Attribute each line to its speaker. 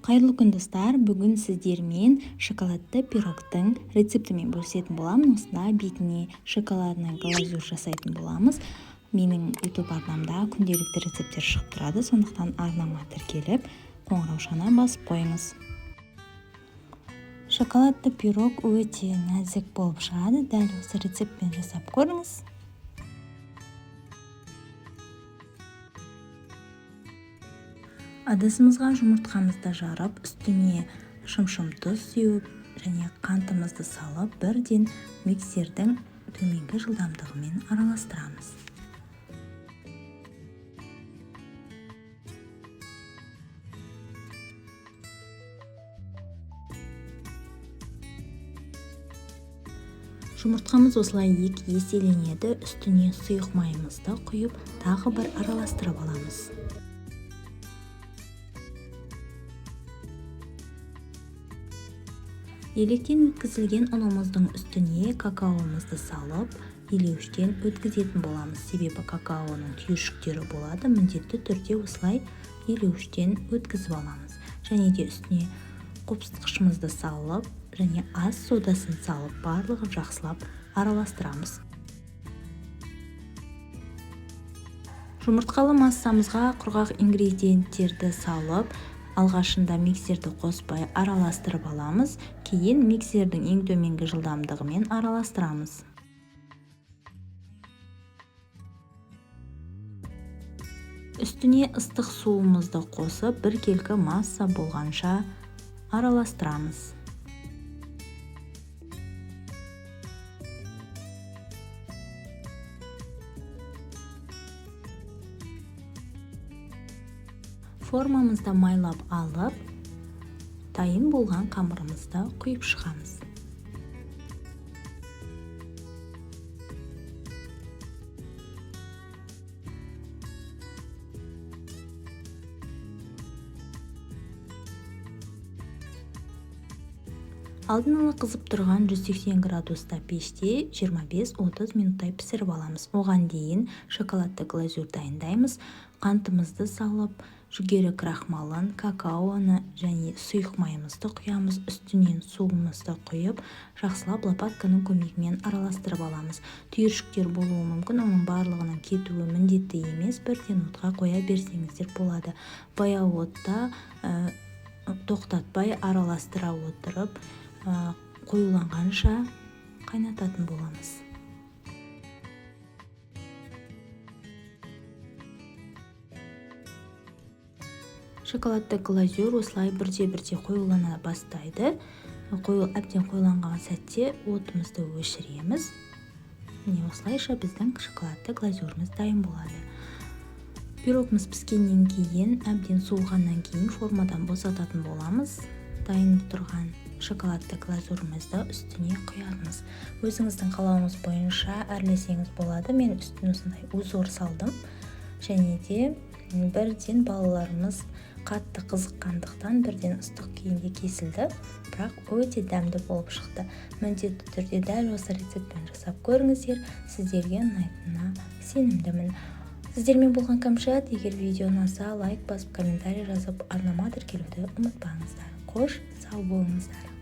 Speaker 1: Қайырлы күн, достар! Бүгін сіздермен шоколадты пирогтың рецептімен бөлісетін боламын. Осында бетіне шоколадный глазурь жасайтын боламыз. Менің YouTube арнамда күнделікті рецепттер шығып тұрады, сондықтан арнама тіркеліп, қоңыраушаны басып қойыңыз. Шоколадты пирог өте нәзік болып шығады. Дәл осы рецептпен жасап көріңіз. Ыдысымызға жұмыртқамызды жарып, үстіне шымшым тұз сеуіп және қантымызды салып, бірден миксердің төменгі жылдамдығымен араластырамыз. Жұмыртқамыз осылай екі еселенеді. Үстіне сұйық майымызды құйып, тағы бір араластырып аламыз. Електен өткізілген ұнымыздың үстіне какаомызды салып, елеуіштен өткізетін боламыз. Себебі какаоның түйіршіктері болады, міндетті түрде осылай елеуіштен өткізіп аламыз. Және де үстіне қопсытқышымызды салып, және ас содасын салып, барлығын жақсылап араластырамыз. Жұмыртқалы массамызға құрғақ ингредиенттерді салып, алғашында миксерді қоспай араластырып аламыз, кейін миксердің ең төменгі жылдамдығымен араластырамыз. Үстіне ыстық суымызды қосып, біркелкі масса болғанша араластырамыз. Формамызды майлап алып, дайын болған қамырымызды құйып шығамыз. Алдын ала қызып тұрған 180 градуста пеште 25-30 минуттай пісіріп аламыз. Оған дейін шоколадты глазурь дайындаймыз. Қантымызды салып, жүгері крахмалын, какаоны және сұйық майымызды құямыз. Үстінен суымызды құйып, жақсылап лопатканың көмегімен араластырып аламыз. Түйіршіктер болуы мүмкін, оның барлығының кетуі міндетті емес, бірден отқа қоя берсеңіздер болады. Баяу отта тоқтатпай араластыра отырып, қоюланғанша қайнататын боламыз. Шоколадты глазурь осылай бірте-бірте қоюлана бастайды. Әбден қоюланған сәтте отымызды өшіреміз. Міне, осылайша біздің шоколадты глазуріміз дайын болады. Пирогымыз піскеннен кейін, әбден суығаннан кейін формадан босататын боламыз. Дайын тұрған шоколадты глазурімізді үстіне құямыз. Өзіңіздің қалауыңыз бойынша әрлесеңіз болады. Мен үстіне осындай узор салдым. Және де бірден балаларымыз қатты қызыққандықтан бірден ыстық күйінде кесілді, бірақ өте дәмді болып шықты. Міндетті түрде дәл осы рецептпен жасап көріңіздер, сіздерге ұнайтынына сенімдімін. Сіздермен болған Кәмшат. Егер видео ұнаса, лайк басып, комментарий жазып, арнама тіркелуді ұмытпаңыздар. Қош, сау болыңыздар.